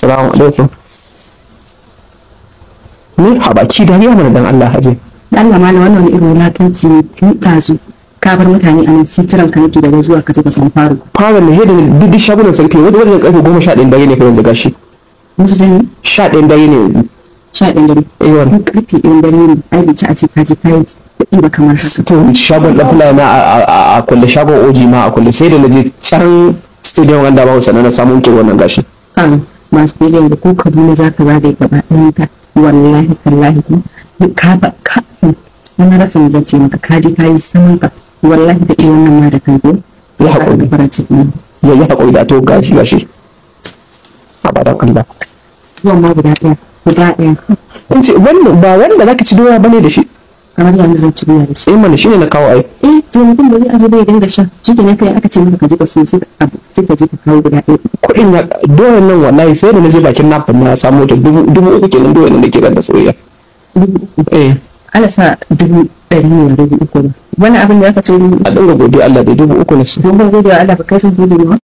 Salamu alaikum. Ne habaki dariya mana dan Allah haje. Da Allah malam, wannan wani irin wulakanci ne? Tun ɗazu ka bar mutane a nan sun ciran ka, nake daga zuwa ka je ka kan faru. Fara ne da duk shagunan sarki wanda wannan karfe 11 dare ne fa yanzu gashi. Musu zan yi? 11 dare ne yanzu. 11 dare? Eh wannan. Ko karfe 1 dare ne ai bai ci a ce ka je ka yi kuɗi ba kamar haka. To shagon ɗan fulani na a kulle, shagon oji ma a kulle, sai da na je can stadium wanda ba sannan na samu ke wannan gashi. Kan masu biliyan da ko Kaduna za ka zagaye gaba ɗayan ka, wallahi tallahi ko ka ba ka wani rasa mu ce maka ka je ka yi saman ka, wallahi da irin wannan ma da kai ko. Ya haƙuri. Ka fara ciki. Ya yi haƙuri da to gashi gashi. Abadan Allah. Zuwan ma guda ɗaya guda ɗaya. In ce wannan ba wanda zaka ci doya bane da shi. Kamar yanzu zan ci doya da shi? Eh mana, shine na kawo ai. Eh to mutum ba zai aje bai dinga sha shi kenan, kai aka ce maka ka je ka siyo sai abu sai ka je ka kawo guda ɗaya. Kuɗin na doyan nan wallahi sai da na je bakin naftan na samu ta 3000 kenan, doyan nan da ke da soyayya. 3000? Eh. Ala sa 100,000 ne ba 3000 ba, wani abin da aka ce 3000. A dinga godiya Allah da 3000 ne su. Don ban gode wa Allah ba, kai sun gode ma.